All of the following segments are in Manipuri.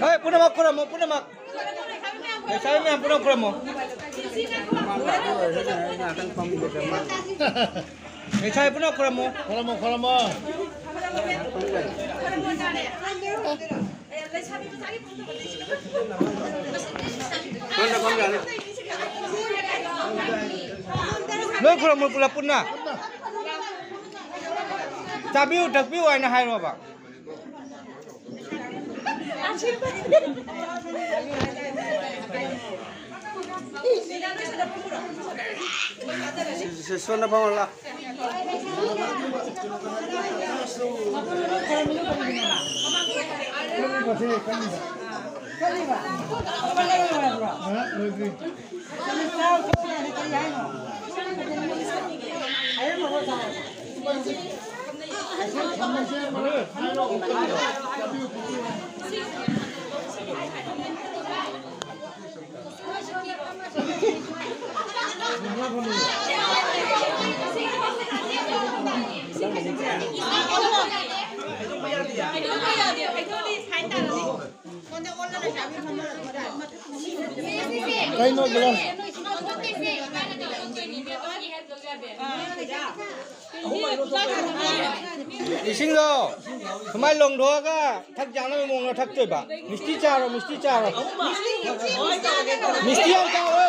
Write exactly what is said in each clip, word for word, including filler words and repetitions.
ꯍꯣꯏ, ꯄꯨꯝꯅꯃꯛ ꯈꯨꯔꯝꯃꯨ, ꯄꯨꯝꯅꯃꯛ꯫ ꯂꯩꯁꯥꯕꯤ ꯃꯌꯥꯝ ꯄꯨꯝꯅꯃꯛ ꯈꯨꯔꯝꯃꯨ꯫ ꯂꯩꯁꯥꯕꯤ ꯄꯨꯝꯅꯃꯛ ꯈꯨꯔꯝꯃꯨ꯫ ꯈꯨꯔꯝꯃꯣ, ꯈꯨꯔꯝꯃꯣ꯫ ꯂꯣꯏ ꯈꯨꯔꯝꯃꯨ ꯄꯨꯂꯞ ꯄꯨꯟꯅ꯫ ꯆꯥꯕꯤꯌꯨ, ꯊꯛꯄꯤꯌꯨ ꯍꯥꯏꯅ ꯍꯥꯏꯔꯣꯕ꯫ ꯁꯣꯝꯗ ꯐꯝꯍꯜꯂꯣ꯫ ꯀꯩꯅꯣ ꯒ꯭ꯂꯥꯁ? ꯏꯁꯤꯡꯗꯣ ꯁꯨꯃꯥꯏꯅ ꯂꯣꯡꯊꯣꯛꯑꯒ ꯊꯛ ꯌꯥꯅꯕ ꯃꯑꯣꯡꯗ ꯊꯛꯇꯣꯏꯕ꯫ ꯃꯤꯁꯇꯤ ꯆꯥꯔꯣ, ꯃꯤꯁꯇꯤ ꯆꯥꯔꯣ꯫ ꯃꯤꯁꯇꯤ ꯌꯥꯝ ꯆꯥꯎꯋꯣ꯫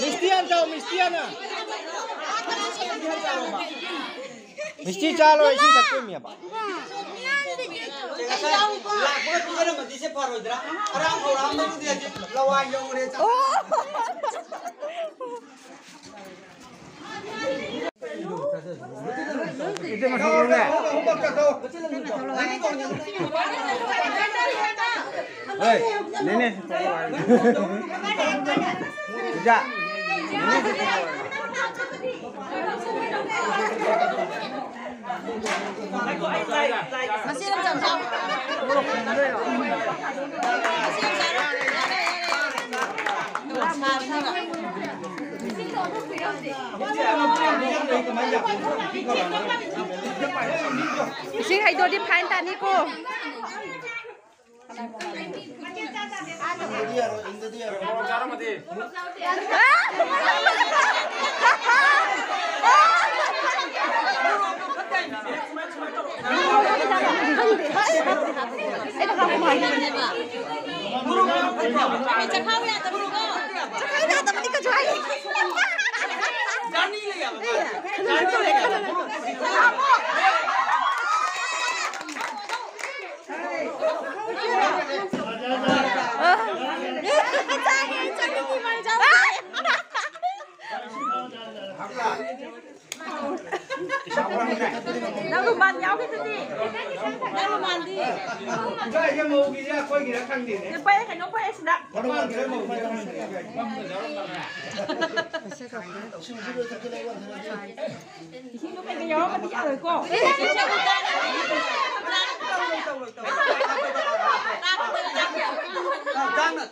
ꯃꯤꯁꯇꯤ ꯌꯥꯝ ꯆꯥꯎ, ꯃꯤꯁꯇꯤ ꯌꯥꯝꯅ꯫ ꯃꯤꯁꯇꯤ ꯆꯥ ꯂꯣꯏꯔ ꯏꯁꯤꯡ ꯊꯛꯇꯣꯏꯅꯦꯕ꯫ ꯉꯁꯥꯏ ꯂꯥꯛꯄꯒ ꯄꯤꯖꯔꯝꯃꯗꯤ ꯁꯦ ꯐꯔꯣꯏꯗ꯭ꯔꯥ? ꯍꯔꯥꯝ ꯍꯧꯔꯥꯝꯕꯗꯨꯗꯤ ꯍꯧꯖꯤꯛ ꯂꯋꯥꯏ ꯌꯧꯔꯦ꯫ ꯏꯁꯤꯡ ꯍꯩꯗꯣꯛꯑꯗꯤ fine ꯇꯥꯅꯤꯀꯣ꯫ ꯆꯈꯥꯎ ꯌꯥꯗꯕꯅꯤꯀꯣ꯫ ꯆꯈꯥꯎ ꯌꯥꯗꯕꯅꯤ ꯀꯩꯁꯨ ꯍꯥꯏ꯫ ꯈꯅꯥꯎ ꯇꯧꯔꯦ, ꯈꯅꯥꯎ꯫ ꯅꯪ ꯔꯨꯃꯥꯟ ꯌꯥꯎꯈꯤꯗꯨꯗꯤ꯫ ꯅꯪ ꯔꯨꯃꯥꯟꯗꯤ? ꯏꯕꯥꯏꯁꯦ ꯃꯧꯒꯤꯔ ꯑꯩꯈꯣꯏꯒꯤꯔ ꯈꯪꯗꯦꯅꯦ꯫ ꯄꯛꯑꯦ, ꯀꯩꯅꯣ ꯄꯛꯑꯦ ꯁꯤꯗ꯫ ꯃꯧꯒꯤꯔ ꯃꯧꯒꯤꯔ ꯈꯪꯗꯦꯅꯦ꯫ ꯏꯁꯤꯡꯗꯣ ꯀꯩꯀꯩ ꯌꯥꯎꯔꯝꯃꯗꯤ ꯌꯥꯔꯣꯏꯀꯣ꯫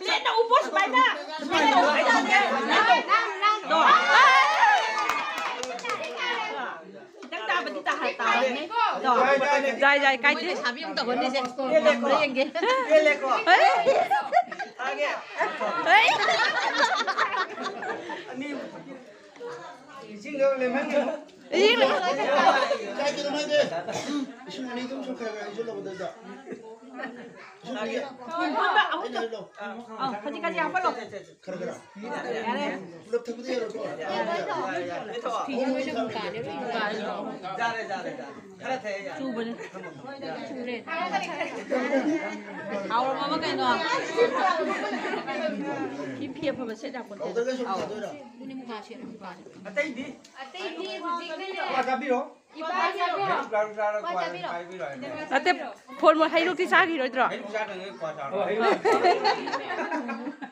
ꯆꯦꯠꯅ ꯎꯞꯄꯣ ꯁꯨꯃꯥꯏꯅ꯫ ꯈꯤꯇꯪ ꯆꯥꯕꯗꯤ ꯇꯥꯍꯟ ꯇꯥꯕꯅꯤ꯫ ꯌꯥꯏ, ꯌꯥꯏ, ꯀꯥꯏꯗꯦ꯫ ꯂꯩꯁꯥꯕꯤ ꯑꯃ ꯇꯧꯍꯟꯅꯤꯁꯦ꯫ ꯄꯦꯜꯂꯦꯀꯣ꯫ ꯌꯦꯡꯒꯦ꯫ ꯄꯦꯜꯂꯦꯀꯣ꯫ ꯍꯣꯏ꯫ ꯊꯥꯒꯦ꯫ ꯍꯣꯏ꯫ ꯑꯅꯤ꯫ ꯏꯁꯤꯡꯗꯣ ꯂꯦꯝꯍꯟꯒꯅꯨ꯫ ꯏꯁꯤꯡ ꯂꯦꯝꯍꯟꯒꯅꯨ꯫ ꯀꯥꯏꯗꯅꯣ ꯃꯥꯏꯗꯤ? ꯏꯁꯤꯡ ꯑꯅꯤ ꯑꯍꯨꯝ ꯁꯨꯈ꯭ꯔꯦ, ꯑꯩꯁꯨ ꯂꯧꯕꯗ꯫ ꯏꯁꯤꯡ ꯑꯅꯤ꯫ ꯑꯩꯅ ꯍꯥꯏꯔꯣ? ꯑꯧ, ꯈꯖꯤꯛ ꯈꯖꯤꯛ ꯍꯥꯞꯄꯠꯂꯣ꯫ ꯈꯔ ꯈꯔ꯫ ꯌꯥꯔꯦ꯫ ꯄꯨꯂꯞ ꯊꯛꯄꯗꯤ ꯌꯥꯔꯣꯏꯀꯣ? ꯌꯥꯔꯦ꯫ ꯌꯥꯔꯦ, ꯌꯥꯔꯦ꯫ ꯈꯔ ꯊꯛꯑꯦ, ꯌꯥꯔꯦ꯫ ꯆꯨꯕꯅꯦ꯫ ꯍꯥꯎꯔꯕ ꯀꯩꯅꯣ? ꯁꯤ ꯐꯤ ꯑꯐꯕ ꯁꯦꯠ ꯌꯥꯄꯣꯟꯇꯦ꯫ ꯄꯥꯎꯗꯔꯒ ꯁꯨꯝ ꯊꯥꯗꯣꯏꯔꯣ? ꯑꯇꯩꯗꯤ? ꯑꯇꯩꯗꯤ ꯍꯧꯖꯤꯛꯅꯅꯦ꯫ ꯀ꯭ꯋꯥ ꯆꯥꯕꯤꯔꯣ? ꯏꯄꯥ ꯆꯥꯕꯤꯔꯣ? ꯀ꯭ꯋꯥ ꯆꯥꯕꯤꯔꯣ? ꯅꯠꯇꯦ, ꯐꯣꯟ ꯃꯣ-, ꯍꯩꯔꯣꯛꯇꯤ ꯆꯥꯈꯤꯔꯣꯏꯗ꯭ꯔꯣ? ꯍꯩꯔꯣꯛ ꯆꯥꯗ꯭ꯔꯤꯉꯩ ꯀ꯭ꯋꯥ ꯆꯥꯔꯣ꯫ ꯑꯣ, ꯍꯩꯔꯣꯛ꯫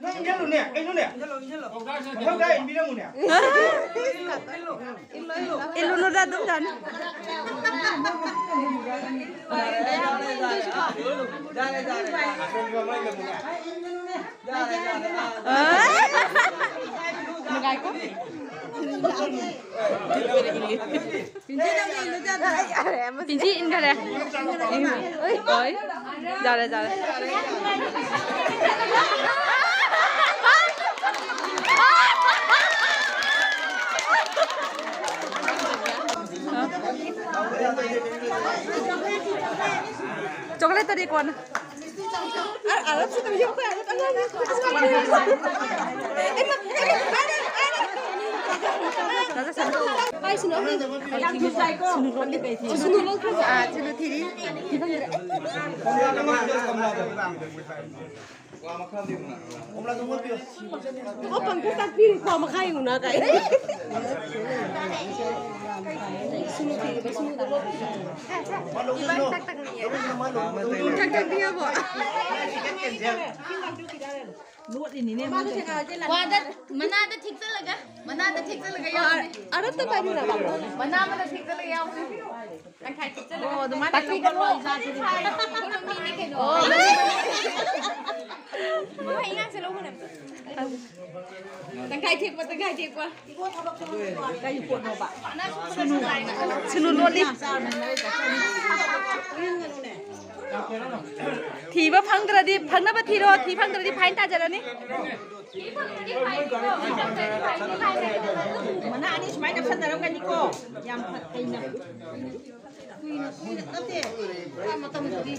ꯅꯪ ꯏꯟꯖꯜꯂꯨꯅꯦ, ꯀꯩꯅꯣꯅꯦ? ꯏꯟꯖꯜꯂꯣ, ꯏꯟꯖꯜꯂꯣ꯫ ꯃꯊꯪ ꯀꯥꯏ ꯏꯟꯕꯤꯔꯝꯃꯨꯅꯦ? ꯏꯜꯂꯨꯅꯨꯗ ꯑꯗꯨꯝ ꯌꯥꯅꯤ꯫ ꯌꯥꯔꯦ, ꯌꯥꯔꯦ, ꯌꯥꯔꯦ꯫ ꯌꯥꯔꯦ, ꯌꯥꯔꯦ, ꯌꯥꯔꯦ꯫ ꯑꯁꯣꯝꯒꯤ ꯃꯃꯥꯏ ꯂꯩꯕꯅꯦ꯫ ꯌꯥꯔꯦ, ꯌꯥꯔꯦ, ꯌꯥꯔꯦ꯫ ꯑ? ꯅꯨꯡꯉꯥꯏꯀꯣ? ꯄꯤꯟꯁꯤ ꯏꯟꯈꯔꯦ꯫ ꯍꯣꯏ, ꯌꯥꯔꯦ, ꯌꯥꯔꯦ꯫ Chocolate ꯇꯗꯤ ꯀꯣꯟꯅ꯫ ꯑꯣ, ꯄꯪꯀ ꯇꯥꯛꯄꯤꯔꯦꯀꯣ, ꯃꯈꯥ ꯌꯦꯡꯉꯨꯅ ꯀꯥꯏ꯫ ꯊꯛ ꯊꯛꯄꯤꯔꯕꯣ? ꯂꯣꯠꯂꯤꯅꯤꯅꯦ ꯃꯥꯁꯦ꯫ ꯋꯥꯗ, ꯃꯅꯥꯗ ꯊꯦꯛꯆꯜꯂꯒ, ꯃꯅꯥꯗ ꯊꯦꯛꯆꯜꯂꯒ ꯌꯥꯎꯕꯅꯦ꯫ ꯑꯔꯠꯇ ꯄꯥꯏꯃꯤꯟꯅꯕ꯫ ꯃꯅꯥ ꯑꯃꯗ ꯊꯦꯛꯆꯜꯂꯒ ꯌꯥꯎꯕꯅꯦ꯫ ꯇꯪꯈꯥꯏ ꯊꯦꯛꯆꯜꯂꯒ꯫ ꯑꯣ, ꯑꯗꯨꯃꯥꯏꯅ ꯇꯥꯛꯄꯤꯒꯅꯨ꯫ ꯃꯤꯅꯤ ꯀꯩꯅꯣ꯫ ꯑꯣ, ꯃꯍꯩ ꯉꯥꯡꯁꯦ ꯂꯧꯕꯅꯦ꯫ ꯇꯪꯈꯥꯏ ꯊꯦꯛꯄ, ꯇꯪꯈꯥꯏ ꯊꯦꯛꯄ꯫ ꯀꯔꯤ ꯄꯣꯠꯅꯣꯕ? ꯁꯨꯅꯨ ꯂꯣꯠꯂꯤ꯫ ꯊꯤꯕ ꯐꯪꯗ꯭ꯔꯗꯤ, ꯐꯪꯅꯕ ꯊꯤꯔꯣ, ꯊꯤ ꯐꯪꯗ꯭ꯔꯗꯤ fine ꯇꯥꯖꯔꯅꯤ꯫ ꯃꯅꯥ ꯑꯅꯤ ꯁꯨꯃꯥꯏꯅ ꯅꯞꯁꯟꯅꯔꯝꯒꯅꯤꯀꯣ꯫ ꯌꯥꯝ ꯐ-, ꯐꯩꯅ꯫ ꯀꯨꯏꯅ, ꯀꯨꯏꯅ ꯅꯠꯇꯦ꯫ ꯃꯇꯝꯗꯨꯗꯤ꯫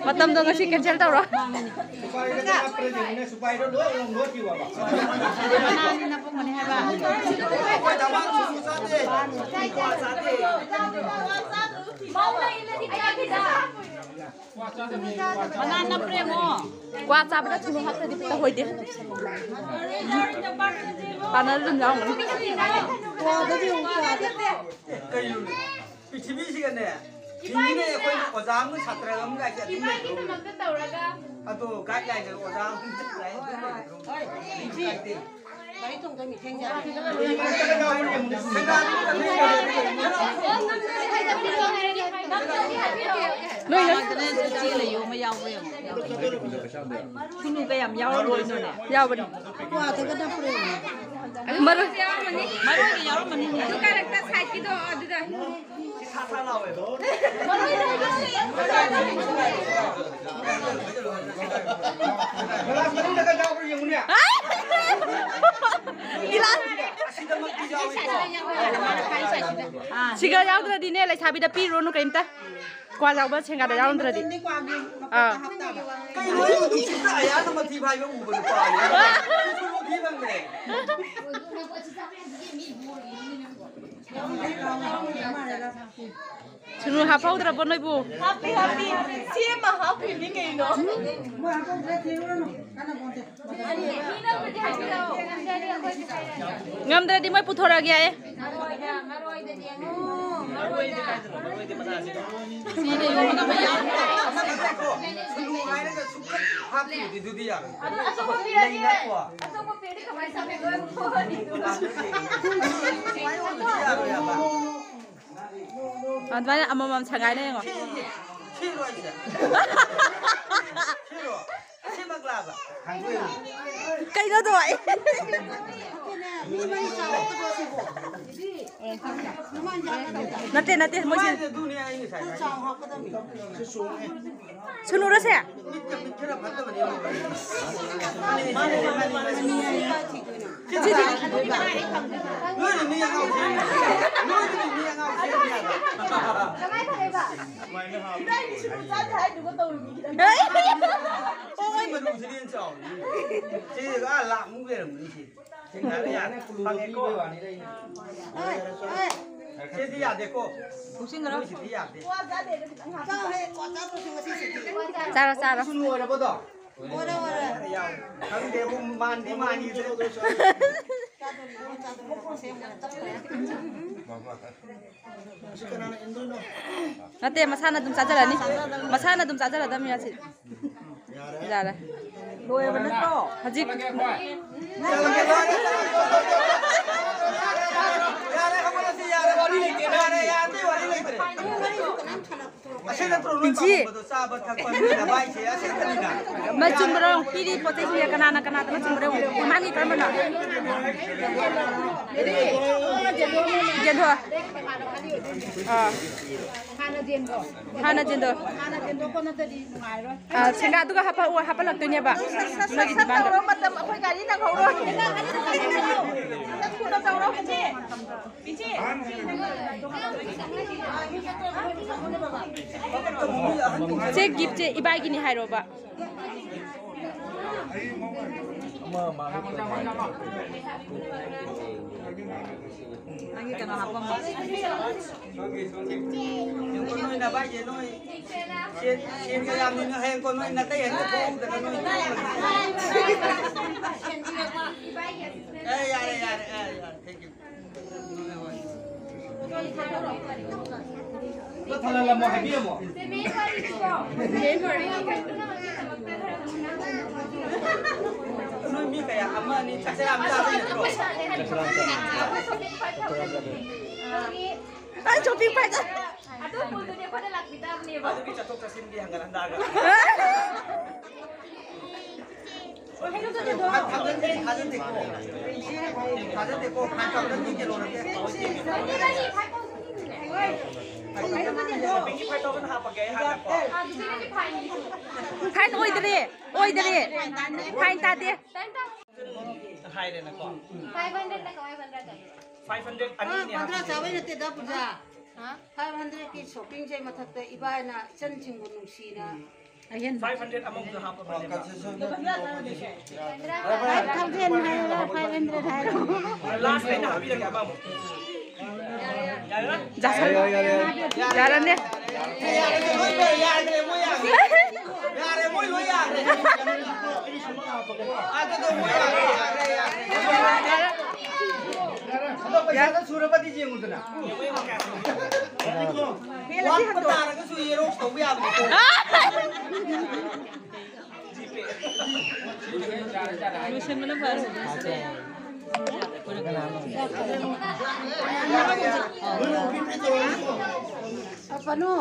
ꯃꯇꯝꯗꯣ ꯉꯁꯤ cancel ꯇꯧꯔꯣ꯫ ꯁꯨꯄꯥꯏꯗ ꯍꯥꯞꯄ꯭ꯔꯥ ꯌꯦꯡꯉꯨꯅꯦ, ꯁꯨꯄꯥꯏꯗꯣ ꯂꯣꯏ ꯑꯃꯨꯛ ꯂꯣꯠꯈꯤꯕ꯫ ꯃꯅꯥꯅꯤꯅ ꯄꯨꯝꯕꯅꯤ ꯍꯥꯏꯕ꯫ ꯑꯩꯈꯣꯏ ꯊꯕꯥꯛ ꯁꯨꯁꯨ ꯆꯥꯗꯦ, ꯀ꯭ꯋꯥ ꯆꯥꯗꯦ꯫ ꯃꯅꯥ ꯅꯞꯄ꯭ꯔꯦ ꯑꯃꯨꯛ꯫ ꯀ꯭ꯋꯥ ꯆꯥꯕꯗ ꯊꯨꯝ ꯍꯥꯞꯇ꯭ꯔꯗꯤ ꯇꯧꯍꯣꯏꯗꯦ꯫ ꯄꯥꯟꯅꯔ ꯑꯗꯨꯝ ꯌꯥꯎꯔꯝꯒꯅꯤ꯫ ꯀ꯭ꯋꯥꯗꯗꯤ ꯑꯃꯨꯛ ꯀ꯭ꯋꯥꯗ꯫ ꯑꯦ, ꯀꯩꯅꯣꯅꯦ? ꯄ꯭ꯔꯤꯊꯤꯕꯤꯁꯤꯒꯅꯦ, ꯍꯤꯡꯉꯤꯅꯦ ꯑꯩꯈꯣꯏꯅ ꯑꯣꯖꯥ ꯑꯃꯒ ꯁꯥꯇ꯭ꯔ ꯑꯃꯒ ꯍꯥꯏꯁꯦ ꯑꯗꯨꯝ ꯂꯩꯇ꯭ꯔꯣ? ꯏꯕꯥꯅꯤꯒꯤꯗꯃꯛꯇ ꯇꯧꯔꯒ꯫ ꯑꯗꯣ guideline ꯑꯣꯖꯥ ꯑꯃꯒꯤ guideline ꯑꯗꯨꯝ ꯂꯩꯇ꯭ꯔꯣ? ꯀꯩꯝ ꯀꯥꯏꯗꯦ꯫ ꯅꯣꯏ ꯅꯠꯇꯅ ꯏꯆꯦ ꯂꯩꯌꯣ ꯑꯃ ꯌꯥꯎꯕ꯭ꯔꯥ ꯌꯦꯡꯉꯣ꯫ ꯁꯨꯅꯨ ꯀꯌꯥꯝ ꯌꯥꯎꯔꯝꯗꯣꯏꯅꯣꯅꯦ? ꯌꯥꯎꯕꯅꯤ꯫ ꯃꯔꯣꯏ ꯃꯔꯣꯏꯒ ꯌꯥꯎꯔꯝꯃꯅꯤ꯫ ꯑꯗꯨ ꯀꯥꯔꯛꯇ ꯁꯥꯏꯠꯀꯤꯗꯣ ꯑꯗꯨꯗ꯫ ꯒ꯭ꯂꯥꯁ ꯃꯅꯨꯡꯗꯒ ꯌꯥꯎꯕ꯭ꯔꯥ ꯌꯦꯡꯉꯨꯅꯦ꯫ ꯒꯤꯂꯥꯁ꯫ ꯑꯁꯤꯗꯃꯛꯇꯤ ꯌꯥꯎꯏꯀꯣ꯫ ꯁꯤꯒ ꯌꯥꯎꯗ꯭ꯔꯗꯤꯅꯦ, ꯂꯩꯁꯥꯕꯤꯗ ꯄꯤꯔꯨꯔꯅꯨ ꯀꯩꯝꯇ꯫ ꯀ꯭ꯋꯥ ꯌꯥꯎꯕ ꯁꯦꯡꯒꯥꯗ ꯌꯥꯎꯔꯝꯗ꯭ꯔꯗꯤ꯫ ꯑꯥ꯫ ꯀꯩꯅꯣ, ꯑꯩꯕꯨ ꯅꯨꯡꯁꯤꯠꯇ ꯑꯌꯥꯗ ꯃꯊꯤ ꯐꯥꯏꯕ ꯎꯕ ꯅꯨꯄꯥꯅꯤ꯫ ꯁꯤꯁꯨ ꯃꯊꯤ ꯐꯪꯗ꯭ꯔꯦ꯫ ꯁꯨꯅꯨ ꯍꯥꯞꯍꯧꯗ꯭ꯔꯕꯣ ꯅꯣꯏꯕꯨ? ꯍꯥꯞꯄꯤ, ꯍꯥꯞꯄꯤ꯫ ꯁꯤ ꯑꯃ ꯍꯥꯞꯄꯤꯅꯤ ꯀꯩꯅꯣ꯫ ꯉꯝꯗ꯭ꯔꯗꯤ ꯃꯣꯏ ꯄꯨꯊꯣꯔꯛꯑꯒꯦ ꯍꯥꯏꯌꯦ꯫ ꯁꯨꯅꯨ ꯍꯥꯏꯔꯒ ꯁꯨꯡꯈꯠ ꯍꯥꯞꯇ꯭ꯔꯤꯗꯨꯗꯤ ꯌꯥꯔꯣꯏ꯫ ꯑꯗꯨ ꯑꯆꯧꯕ ꯄꯤꯔꯗꯤ, ꯂꯩ ꯅꯠꯇ꯭ꯔꯣ? ꯑꯆꯧꯕ ꯄꯤꯔꯗꯤ ꯀꯃꯥꯏꯅ ꯆꯥꯗꯣꯏꯅꯣ? ꯁꯨꯃꯥꯏꯅ ꯑꯣꯏꯕꯗꯤ ꯌꯥꯔꯣꯏ ꯍꯥꯏꯕ꯫ ꯑꯗꯨꯃꯥꯏꯅ ꯑꯃꯃꯝ ꯁꯪꯒꯥꯏꯅ ꯌꯦꯡꯉꯣ꯫ ꯁꯤꯔꯣ ꯑꯩꯁꯦ? ꯁꯤꯔꯣ? ꯑꯁꯤꯃꯛꯂꯥꯕ? ꯀꯩꯅꯣꯗꯣ ꯑꯩ? ꯅꯠꯇꯦ, ꯅꯠꯇꯦ, ꯃꯣꯏꯁꯦ꯫ ꯃꯥꯏꯁꯦ ꯑꯗꯨꯅꯦ ꯑꯩ ꯉꯁꯥꯏ ꯍꯥꯏꯗꯣ꯫ ꯁꯨꯅꯨꯔꯁꯦ? ꯃꯤꯠꯀ ꯃꯤꯠ ꯈꯔ ꯐꯠꯇꯕꯅꯦ꯫ ꯃꯥꯅꯦ, ꯃꯥꯅꯦ, ꯃꯥꯅꯦ, ꯃꯥꯅꯦ꯫ ꯁꯤ, ꯁꯤ, ꯁꯤ꯫ ꯅꯣꯏꯅ ꯃꯤ ꯑꯉꯥꯎ ꯁꯦꯝꯃꯤ꯫ ꯅꯣꯏꯅ ꯃꯤ ꯑꯉꯥꯎ ꯁꯦꯝꯃꯤ ꯍꯥꯏꯕ꯫ ꯀꯃꯥꯏꯅ ꯇꯧꯔꯤꯕ? ꯏꯕꯥꯅꯤ ꯁꯤꯡꯖꯨ ꯆꯥꯁꯦ ꯍꯥꯏꯗꯨꯒ ꯇꯧꯔꯤꯃꯤ ꯈꯤꯇꯪ꯫ ꯁꯤ ꯃꯔꯨꯁꯤꯗꯤ ꯍꯦꯟꯅ ꯆꯥꯎꯔꯤ꯫ ꯁꯤ ꯑꯥ ꯂꯥꯛꯃꯨꯛ ꯂꯩꯔꯝꯒꯅꯤ ꯁꯤ꯫ ꯁꯤ ꯌꯥꯔꯦ, ꯌꯥꯔꯦ꯫ ꯐꯪꯉꯦꯀꯣ꯫ ꯁꯤꯗꯤ ꯌꯥꯗꯦꯀꯣ꯫ ꯄꯨꯁꯤꯟꯈ꯭ꯔꯣ꯫ ꯁꯤꯗꯤ ꯌꯥꯗꯦ꯫ ꯆꯥꯔꯣ, ꯆꯥꯔꯣ꯫ ꯁꯨꯝ ꯂꯣꯏꯔꯕꯗꯣ? ꯈꯪꯗꯦꯕꯨ, ꯃꯥꯟꯗꯤ ꯃꯥꯟꯈꯤꯗ꯭ꯔꯦ꯫ ꯅꯠꯇꯦ, ꯃꯁꯥꯅ ꯑꯗꯨꯝ ꯆꯥꯖꯔꯅꯤ꯫ ꯃꯁꯥꯅ ꯑꯗꯨꯝ ꯆꯥꯖꯔꯗꯕꯅꯤ ꯉꯁꯤ꯫ ꯌꯥꯔꯦ꯫ ꯂꯣꯏꯔꯕ ꯅꯠꯇ꯭ꯔꯣ? ꯍꯧꯖꯤꯛ ꯌꯥꯔꯦ, ꯍꯧꯒꯠꯂꯁꯤ, ꯌꯥꯔꯦ, ꯋꯥꯔꯤ ꯂꯩꯇꯦ, ꯌꯥꯔꯦ, ꯌꯥꯔꯦ, ꯋꯥꯔꯤ ꯂꯩꯇ꯭ꯔꯦ꯫ ꯑꯁꯤ ꯅꯠꯇ꯭ꯔꯣ ꯅꯣꯏ ꯄꯤꯟꯆꯤ꯫ ꯄꯥꯝꯕꯗꯣ, ꯆꯥꯕ ꯊꯛꯄ ꯅꯣꯏꯅ ꯚꯥꯏꯁꯦ ꯑꯁꯤ ꯈꯛꯇꯅꯤꯅ꯫ ꯃꯆꯨꯝ ꯃꯔꯣꯡ ꯄꯤꯔꯤ ꯄꯣꯠ ꯆꯩꯁꯤꯡꯁꯦ ꯀꯅꯥꯅ ꯀꯅꯥꯗꯅ ꯆꯨꯝꯕ꯭ꯔꯣ ꯌꯦꯡꯉꯣ꯫ ꯃꯥꯒꯤ ꯀꯔꯝꯕꯅꯣ? ꯌꯦꯟꯊꯣꯛ꯫ ꯑꯥ꯫ ꯍꯥꯟꯅ ꯆꯦꯟꯗꯣ꯫ ꯍꯥꯟꯅ ꯆꯦꯟꯗꯣ꯫ ꯍꯥꯟꯅ ꯆꯦꯟꯗꯣꯛꯄ ꯅꯠꯇ꯭ꯔꯗꯤ ꯅꯨꯡꯉꯥꯏꯔꯣꯏ꯫ ꯑꯥ, ꯁꯦꯡꯒꯥꯗꯨꯒ ꯍꯥꯄꯛꯑꯣ, ꯍꯥꯄꯛꯂꯛꯇꯣꯏꯅꯦꯕ꯫ ꯁꯠ, ꯁꯠ, ꯅꯣꯏꯒꯤ ꯁꯠ, ꯁꯠ ꯗꯤꯃꯥꯟꯗ꯫ ꯇꯧꯔꯣ, ꯃꯇꯝ ꯑꯩꯈꯣꯏ ꯒꯥꯔꯤ ꯅꯪꯍꯧꯔꯣꯏ꯫ ꯁꯠ, ꯊꯨꯅ ꯇꯧꯔꯣ꯫ ꯆꯦ ꯒꯤꯐꯁꯦ ꯏꯕꯥꯏꯒꯤꯅꯤ ꯍꯥꯏꯔꯣꯕ꯫ ꯅꯪꯒꯤ ꯀꯩꯅꯣ ꯍꯥꯞꯄꯝꯃꯣ꯫ ꯅꯣꯏ ꯅꯕꯥꯏꯁꯦ ꯅꯣꯏ ꯁꯦꯟ, ꯁꯦꯟꯒ ꯌꯥꯝꯅꯤ ꯅꯣꯏ ꯍꯌꯦꯡ ꯀꯣꯟ ꯅꯣꯏ ꯅꯥꯇꯩ ꯑꯝꯇ ꯊꯣꯛꯍꯧꯗꯅ ꯅꯣꯏ꯫ ꯑꯦ, ꯌꯥꯔꯦ, ꯌꯥꯔꯦ, ꯑꯦ, ꯌꯥꯔꯦ, thank you꯫ ꯊꯜꯍꯜꯂꯝꯃꯣ, ꯍꯥꯏꯕꯤꯔꯝꯃꯣ꯫ ꯅꯣꯏ ꯃꯤ ꯀꯌꯥ? ꯑꯃ, ꯑꯅꯤ, ꯆꯥꯛ ꯆꯔꯥ ꯑꯃ ꯆꯥꯕꯩ ꯅꯠꯇ꯭ꯔꯣ? ꯑꯩ shopping ꯄꯥꯏ ꯆꯠ- ꯑꯗꯨ ꯄꯨꯜꯗꯨꯗꯤ ꯑꯩꯈꯣꯏꯗ ꯂꯥꯛꯄꯤꯗꯕꯅꯦꯕ꯫ ꯑꯗꯨꯒꯤ ꯆꯠꯊꯣꯛ ꯆꯠꯁꯤꯟꯒꯤ ꯍꯪꯒꯠ ꯍꯟꯗꯥꯒ꯫ ꯊꯥꯖꯗꯦꯀꯣ꯫ ꯊꯥꯖꯗꯦꯀꯣ꯫ Five thousand ꯀꯩꯅꯣ ꯅꯠꯇꯦ꯫ Shoppingꯒꯤ five thousand ꯍꯥꯞꯄꯒꯦ ꯑꯩ ꯍꯥꯟꯅꯀꯣ꯫ Fine ꯑꯣꯏꯗꯔꯦ, ꯑꯣꯏꯗꯔꯦ꯫ Fine ꯇꯥꯗꯦ꯫ ꯍꯥꯏꯔꯦꯅꯀꯣ꯫ Five hundred ꯇ ꯀꯃꯥꯏ ꯄꯟꯗ꯭ꯔꯥ ꯆꯠꯂꯤꯕ? Five hundred ꯑꯅꯤꯅꯦ ꯄꯟꯗ꯭ꯔꯥ ꯍꯥꯞꯄꯤꯁꯦ꯫ ꯆꯥꯕꯩ ꯅꯠꯇꯦꯗ, ꯄꯨꯖꯥ꯫ ꯍꯥ? Five hundredꯀꯤ shoppingꯁꯦ ꯃꯊꯛꯇ ꯏꯕꯥꯏꯅ ꯏꯆꯟꯁꯤꯡꯕꯨ ꯅꯨꯡꯁꯤꯅ꯫ Five hundred ꯑꯃꯃꯨꯛꯁꯨ ꯍꯥꯞꯄꯕꯅꯦꯕ꯫ Five thousand ꯍꯥꯏꯔꯣ, five hundred ꯍꯥꯏꯔꯣ꯫ Last ꯑꯩꯅ ꯍꯥꯞꯄꯤꯔꯒꯦ ꯑꯃꯃꯨꯛ꯫ ꯌꯥꯔꯦ, ꯌꯥꯔꯦ, ꯌꯥꯔꯦ꯫ ꯌꯥꯔꯅꯦ꯫ ꯌꯥꯔꯦ, ꯃꯣꯏ ꯌꯥꯔꯦ꯫ ꯌꯥꯔꯦ, ꯃꯣꯏ ꯂꯣꯏ ꯌꯥꯔꯦ꯫ ꯑꯗꯨꯗꯣ ꯃꯣꯏ ꯌꯥꯔꯦ, ꯌꯥꯔꯦ, ꯌꯥꯔꯦ꯫ ꯑꯗꯣ ꯄꯩꯁꯥꯗꯣ ꯁꯨꯔꯕꯗꯤ ꯌꯦꯡꯉꯨꯗꯅ꯫ ꯋꯥꯠꯄ ꯇꯥꯔꯒꯁꯨ xerox ꯇꯧꯕ ꯌꯥꯕꯅꯤꯀꯣ꯫ ꯂꯣꯏꯁꯟꯕꯅ ꯐꯔꯦ꯫ ꯄꯅꯨ꯫